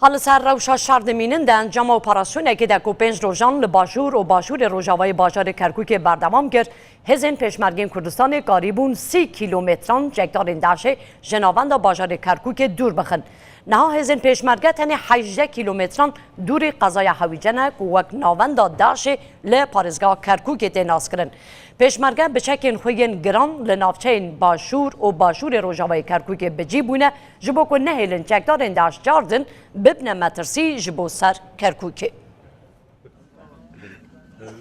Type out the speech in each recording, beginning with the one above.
Ha li ser rewşa şer dimînin di encama operasyonekê de ku pênc rojan li başûr û başûrê rojavayê bajarê Kerkûkê berdewam kir, hêzên Pêşmergên Kurdistanê karîbûn 30 kîlometran çekdarên DAIŞ'ê ji navenda bajarê Kerkûkê dûr bixin. Niha hêzên Pêşmerge tenê 18 kîlometran dûrî qezaya Hewîce ne ku wek navenda DAIŞ'ê li parêzgeha Kerkûkê tê naskirin. Pêşmerge bi çekên xwe yên giran li navçeyên başûr û başûrê rojavayê Kerkûkê bi cî bûne Ji bo ku nehêlin çekdarên DAIŞ car din bibine metirsî ji bo ser Kerkûkê.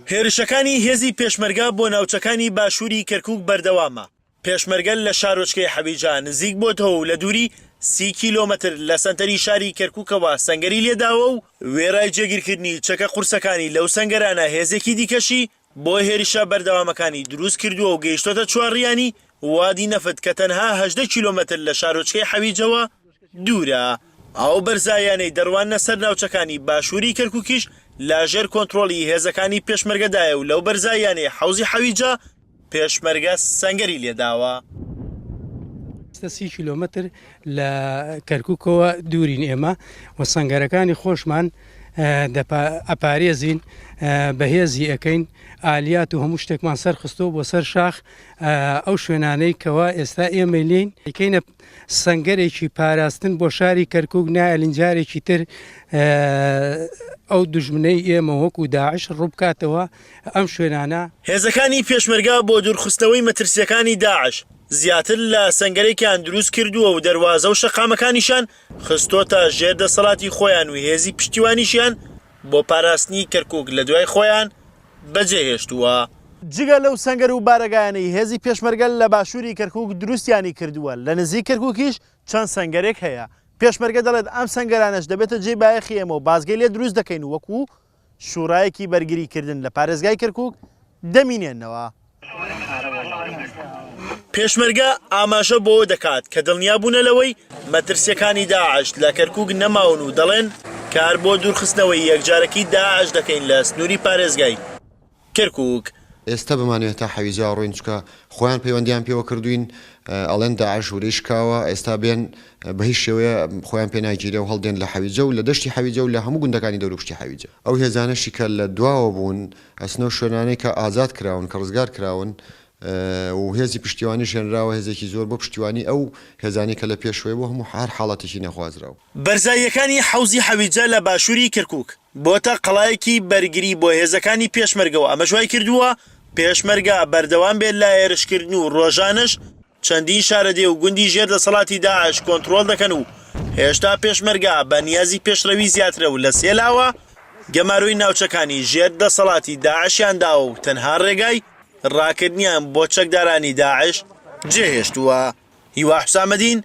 Hêrişەکانی هێزی پێشمەرگە بۆ ناوچەکانی باشووری کەرکووک بەردەوامە، پێشمەرگە لە شارۆچکەی حەویجە نزیک بۆتەوە و لە دووری 30 کیلۆمەتر لە سەنتەری شاری کەرکووکەوە سەنگەری لێداوە و وێڕای جێگیرکردنی چەکە قورسەکانی لەو سەنگەرانە هێزێکی دیکەشی بۆ هێرشە بەردەوامەکانی دروست کردووە و گەیشتۆتە چوارڕیانی وادی نەفت کە تەنها 18 کیلۆمەتر لە شارۆچکەی حەویجەوە دوورە. ئەو بەرزاییانەی دەڕواننە سەر ناوچەکانی باشووری کەرکوکیش لە ژێر کۆنترۆڵی هێزەکانی پێشمەرگەدایە و لەو بەرزاییانەی حەوزی حەویجە پێشمەرگە سەنگەری لێداوە. 30 کیلۆمەتر لە کەرکوکەوە دوورین ئێمە و سەنگەرەکانی خۆشمان ئەپارێزین بەهێزی ئەەکەین ئالیات و هەموو شتێکمان سەرخستۆ بۆ سەر شاخ ئەو شوێنانەی کەوا ئێستا ئێمەی لین ئەیکەینە سەنگەرێکی پاراستن بۆ شاری کەرکک نایەلین جارێکی تر ئەو دوژمنەی ئێمە وەکو داعش ڕووبکاتەوە ئەم شوێنانە. هێزەکانی پێشمەرگە بۆ دوورخستنەوەی مەترسییەکانی داعش زیاتر لە سەنگەرێکیان دروست کردووە و دەروازە و شەقامەکانیشیان خستۆتە ژێر دەسەڵاتی خۆیان و هێزی پشتیوانیشیان بۆ پاراستنی کەرکوک لە دوای خۆیان بەجێهێشتووە. جگە لەو سەنگەر و بارەگایانەی هێزی پێشمەرگە لە باشووری کەرکوک دروستیانی کردووە، لە نزیک کەرکوکیش چەند سەنگەرێک هەیە. پێشمەرگە دەڵێت ئەم سەنگەرانەش دەبێتە جێی بایەخی ئێمە و بازگەی لێ دروست دەکەین و وەکو شوڕایەکی بەرگری کردن لە پارێزگای کەرکوک دەمینێنەوە. پێشمەرگە ئاماژە بەوە دەکات کە دڵنیا بوونە لەوەی مەترسییەکانی داعش لە کەرکوک نەماون و دەڵێن کار بۆ دوورخستنەوەی یەکجارەکی داعش دەکەین لە سنووری پارێزگای کەرکوک. ئێستا بمانەوێت تا حەویجە ڕۆین چونکە خۆیان پەیوەندیان پێوە کردوین ئەڵێن داعش ورەی شکاوە ئێستا بێن بە هیچ شێوەیە خۆیان پێ ناگیرێ و هەڵدێن لە حەویجە و لە دەشتی حەویجە و لە هەموو گوندەکانی دەوروپشتی حەویجە. ئەو هێزانەشی کە لە دواوە بوون ئەچنەو شوێنانەی کە ئازاد کراون کە ڕزگار کراون و هێزی پشتیوانیش هێنراوە هێزێکی زۆر بۆ پشتیوانی ئەو هێزانەی کە لە پێشەوەیە بۆ هەموو هەر حاڵەتێکی نەخوازراو. بەرزاییەکانی حەوزی حەویجە لە باشووری کەرکووک بۆتە قەڵایەکی بەرگری بۆ هێزەکانی پێشمەرگە و ئەمەش وایکردووە پێشمەرگە بەردەوام بێت لە هێرشکردن و ڕۆژانەش چەندین شارەدێ و گوندی ژێر دەسەڵاتی داعش کۆنتڕۆڵ دەکەن و هێشتا پێشمەرگە بە نیازی پێشڕەوی زیاترە و لە سێ لاوە گەمارۆی ناوچەکانی ژێر دەسەڵاتی داعشیان داوە و تەنها ڕێگای ڕاکردنیان بۆ چەکدارانی داعش جێهێشتووە. هیوا حوسامەدین.